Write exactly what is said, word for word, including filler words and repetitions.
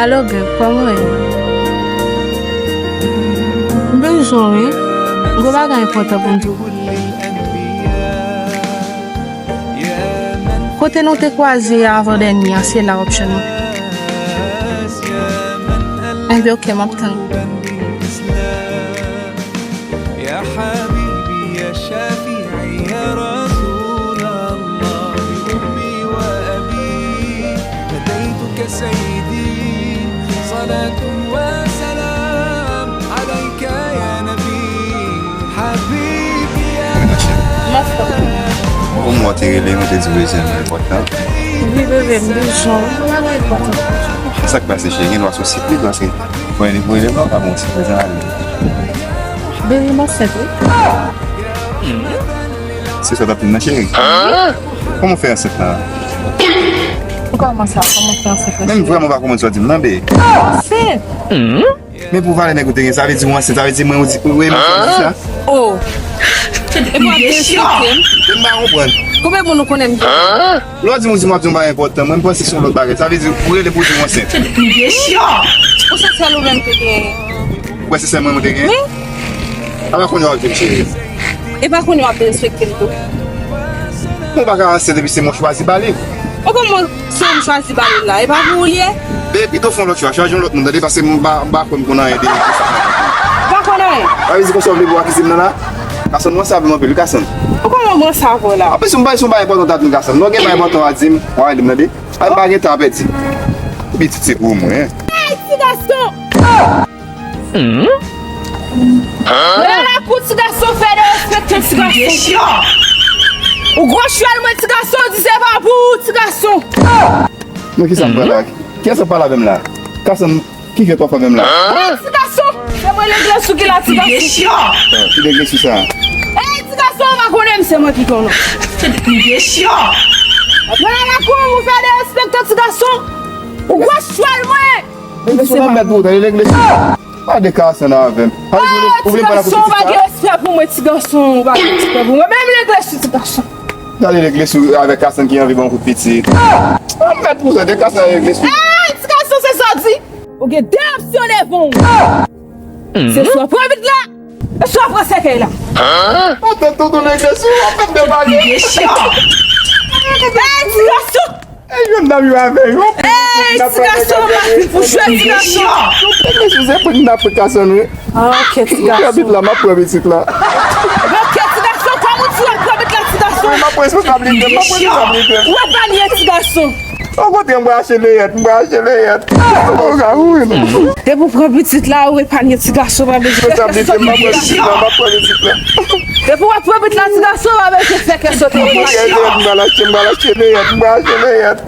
Alo, babe, kòman w ye? M bezwen w, wi. Gwo bagay enpòtan pou m di w. Kote nou te kwaze avan dènye a, se la option nan. Enben, ok, m ap tann. يا حبيبي يا شفيعي يا رسول الله، بأمي وأبي فديتك سيدي، صلاة وسلام عليك يا نبي، حبيبي يا Ou mwen te rele m, ou te di bezwen m enpòtan. Wi, bebe, m bezwen w. Ou pa gen enpòtan. Sa k pase, cheri? Gen dwa se yon sipriz, paske mwen li mwen li mwen pa bon sipriz ale. Bebe, m ansent, wi. Se sa w t ap tann nan, cheri? Kòman w fè ansent la? Ou kòman sa? Kòman w fè ansent la? Menm vrèman pa konprann sa w di m nan, be. Ansent? Men pou valè nèg ou te gen, sa vle di ou ansent, sa vle di mwen ou di ou renmen sa? Oh. E pou ap eksplike m. M pa konprann. Konbyen moun ou konnen m gen? Lè w di m ou di m w ap di yon bagay enpòtan, mwen m panse se yon lòt bagay. Sa vle di ou rele pou di m ansent. Ou se sèl ou menm te gen? Ou kwè se sèl mwen mwen te gen? Alò kounye a w ap di m cheri. E pa kounye w ap derespekte m tou. Mwen pa ka ansent epi se mwen chwazi bale. Ou kòman se ou m chwazi bale la? E pa pou ou l ye? Be, pito fè yon lòt chwa, chwazi yon lòt moun, tande, paske m pa m pa kwè m konn anyen de sa. Ou pa konn anyen? Sa vle di konsa w vle pou w akize m nan la? Kason, mwen sa vle m anpil, wi, Kason. Ou kòman mwen sa avè w la? Apre si w bay, si w bay enpòtan w ta di m, Kason. Lè w gen bay enpòtan w a di m, w a rele m, tande. Ay, m pa gen tan a pèdi. Pitit se pou mwen, hein. Hey, ti gason! Mwen la kou ti gason fè derespekte ti gason. Ou gwo chwal mwen ti gason, di se pa pou ou ti gason. Men kisa m pran la? Kiyès ap pale avè m la? Kason, ki fè w ap avè m la? Hey, ti gason! Se mwen legle sou ki la ti gason. Ki legle sou sa? Hey, ti gason, ou pa konnen m se mwen ki konnen. Mwen la kou ou fè derespekte ti gason. Ou gwo chwal mwen. Legle sou nan mèt ou, tande, legle sou. Pa de Kason avè m. Ou vle m pale pou ti sa? Ou pa gen respè pou mwen ti gason, ou pa gen respè pou mwen. Menm legle sou ti gason. Gade legle sou avèk Kason ki anvi ban yon kout pitit. An mèt pou sa, de Kason legle sou. Hey, ti gason, se sa w di? Ou gen de opsyon devan w. Se swa pran bit la, e swa pran sèkèy la. Ou tèt tonton legle sou, w ap fè m debake. Hey, ti gason! E jwenn dam yo avè yo. Hey, ti gason, ou pa fin pou jwe, ti gason. Legle sou, se pou n ap pran Kason, wi. Ah, ok, ti Pran bit gason. La, m ap pran pitit la. Ok, ti gason, kòm ou di w ap pran bit la, ti gason. M ap pran responsablite, m ap pran responsablite. Ou epanye, ti gason. Okontrè, m pral achte leyèt, m pral achte leyèt. Ou ka wi, non. Depi w pran pitit la, ou epanye ti gason, pa bezwen fè kè sote. Responsabilite, m ap pran pitit la, m ap pran pitit la. Depi w ap pran bit la, ti gason, pa bezwen fè kè sote. M pral achte, m pral achte, m pral achte leyèt, m pral achte leyèt.